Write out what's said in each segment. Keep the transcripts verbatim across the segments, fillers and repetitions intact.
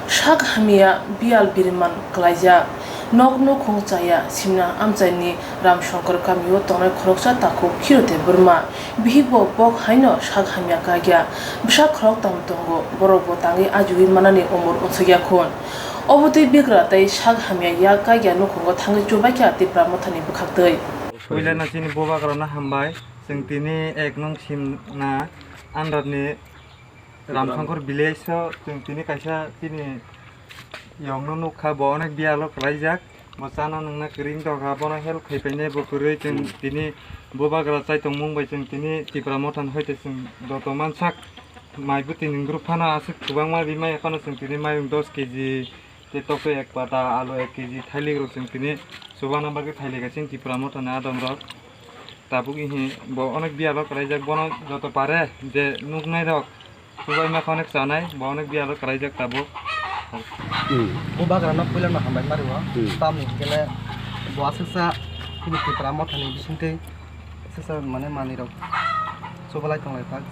Sak hamya biyal biriman klaijak. Nok nukhung chaya simna amchaini Ramsongkor kamio tongnai khoroksa takhuk Khirote Burma. Bihikbo bok haino sak hamya kagya. Bwsa khoroktam tongo, borokbo tangwi ajiwi manani umor unsukya khun. Obotwi bigra tei sak hamya yak kagya nukhungo thangwi chubaikha Tipra Mothani bwkhaktwi. Puilano chini bubagrano hambai. Chwng tini ek nung simna andarni Ramsongkor village o chwng tini kaisa chini yongno nukha, bo onek biyalo kwlaijak, bo chana nungna kwrwi wngtongkha, bono help khaipainai bo kwrwi chwng tini bubagra chaitongmung bai chwng tini Tipra Mothani hoite chwng joto mansak mai bwtwi nungbruk phano aswk kwbangma rimai phano chwng tini mayung dos keji tei tokto ek pata, alu ek keji, thailik rok chwng tini chubana bagwi thailik chini Tipra Mothani adong rok. Tabuk ihi bo onek biyalo kwlaijak, bono joto pare je nuknai rok chubaima khe onek chanai, bo onek biyalo kwlaijak tabuk. Hmm. Bubagrano puilano hambai mari o. Hmm. Tamni hwnkhe le bo aswksa chini Tipra Mothani bisingtwi aswksa mane manwi rok chubalai tonglai tak.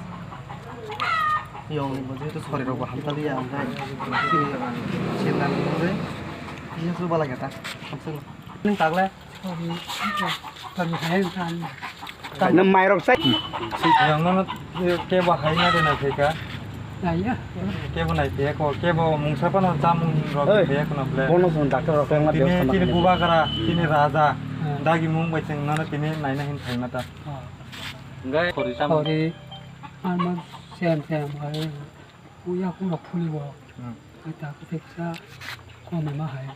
Yongni bo jehetu sori rok bo hamsa liya, hwnkhe chini chilnani hwnkhe kisa chubalai kha ta hamsa. Nwng tagle? Nwng mairok sai. Yang nono kebo hai na de nai phaika. Naiya. Kebo nai phaika ko, kebo mungsa pano chamung rok phaika no ble. Bono song doctor rok ma. Tini, tini bubagra, tini raja. Hmm. Dagi mung bai chwng nono tini naina hin phaima ta. Oh. Gai khori chamung. Khori, ama sem sem hai. Uya kung rok phuli bo. Hmm. Ai ta khe kisa kome ma hai.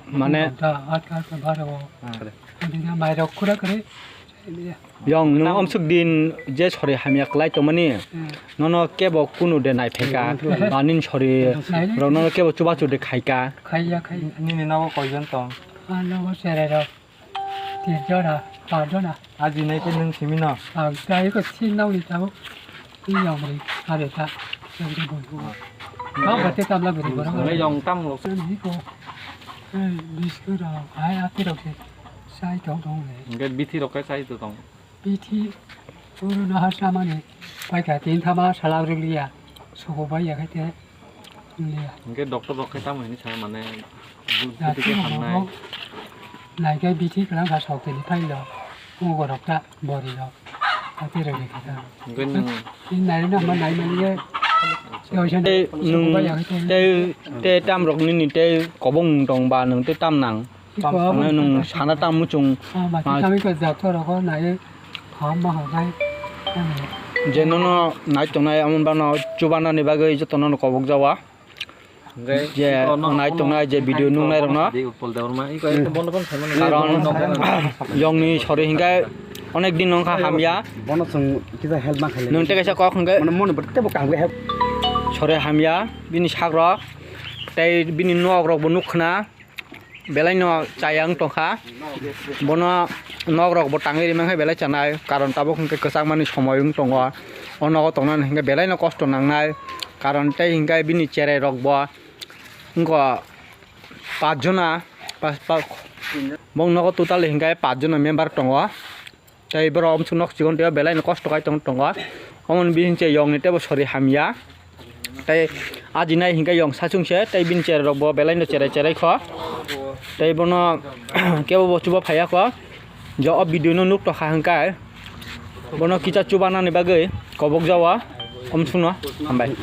Mane ta at ka ka bar o. Hmm. Adi na mai rok khura kare. Yong nung omsuk din je sori hamya klai tongmani. Hmm. Nono kebo kunu de nai pheka. Hmm. Banin sori rok nono kebo chubachu de khaika. Khaiya khai. Nini nogo koijon tong? Ah, nogo sere rok. Tin jona, par jona. Aji nai khe nwng simi no? Ang tai ko sin nang ni tabo. Tin yang ri, are ta. Yang ri boi ko. Ka ba te tam la beri bora. Nai yong tam lo. Ni ko. Eh, biskut rok, ai ati rok se. Sai tong tong le. Hingke bithi rok khe sai to tong. Bithi, uru no ha samani. Pai ka tin thama sala ruk liya. Soko bai ya khe te. Hingke doctor rok khe tamo hinwi sa mane bu-, buti khe hamnai. Naikhe bithi kwlang kha sok tini phailo. Ugo rok ta bori rok. Ati rok ni kha. Hingke nwng. Ini nai na ma nai mani ye. Acha. Tei nwng tei, tei tam rok nini tei kobong tong ba nwng tei tam nang. Ano nwng sana tang muchung. Ah, mati kami ko doctor rok nai ham ma hajai. Je nono nai tongnai amon bano chubanani bagwi joto nono kobok jawa. Je nai tongnai je video nungnai rokno. Karon yongni sori hingai onek din nongkha hamya. Bono chwng kisa help ma khailai. Nwng tei kaisa kok hingai. Mane moni bo tebo kaham khe help. Sori hamya bini sakrok tei bini nok rok bo nuk khna. Belai no chaya wng tongkha. Bono nok rok bo tangwi rimang khe belai chanai, karon tabuk hwnkhe kwchangmani somoi wng tongo. O nogo tongnani hwnkhe belai no kosto nangnai, karon tei hwnkhe bini cherai rok bo wngkha pach jona, pa-, pa-, bo nogo total hwnkhe pach jona member tongo. Tei borok omsuk nok chikon tei belai no kosto kai tong tongo. Omoni bising se yong ni tebo sori hamya. Tei aji nai hinkhe yong sachung se tei bini cherai rok bo belai no cherai cherai kho. Tei bono kebo bo chuba phaiya kho. Je o video no nuk tongkha hwnkhe bono kisa chuba nani bagwi kobok jawa omsuk no hambai.